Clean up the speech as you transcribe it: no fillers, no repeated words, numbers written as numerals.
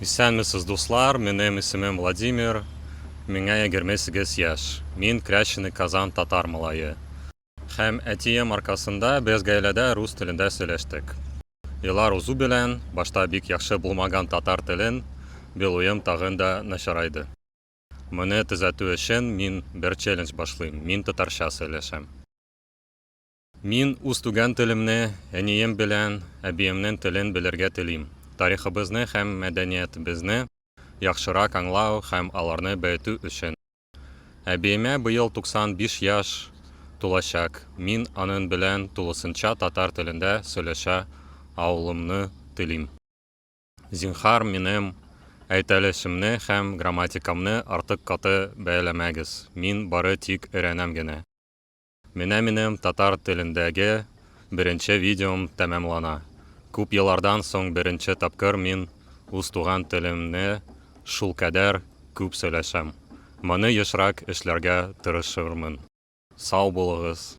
Исәнмесез, дуслар! Минем исемем Владимир, миңа 28 яшь. Мин Крященый Казан татар малае. Һәм әтием аркасында без гаиләдә рус телендә сөйләштек. Еллар узу белән, башта бик яхшы булмаган татар телен белүем тагын да начарайды. Моны төзәтү өчен мин бер челлендж башлыйм, мин татарча сөйләшәм. Мин үз туган телемне, әнием белән әбиемнең телен белергә телим. Тарихыбызны һәм мәдәниятебезне яхшырак аңлау һәм аларны баету өчен. Әбиемә быел 95 яшь тулачак, мин аның белән тулысынча татар телендә сөйләшә алуымны телим. Зинһар, минем әйтелешемне һәм грамматикамны артык каты бәяләмәгез, мин бары тик өйрәнәм генә. Менә минем татар телендәге беренче видеом тәмамлана. Күп еллардан соң беренче тапкыр мин үз туган телемне шулкадәр күп сөйләшәм. Моны ешрак эшләргә тырышырмын. Сау булыгыз!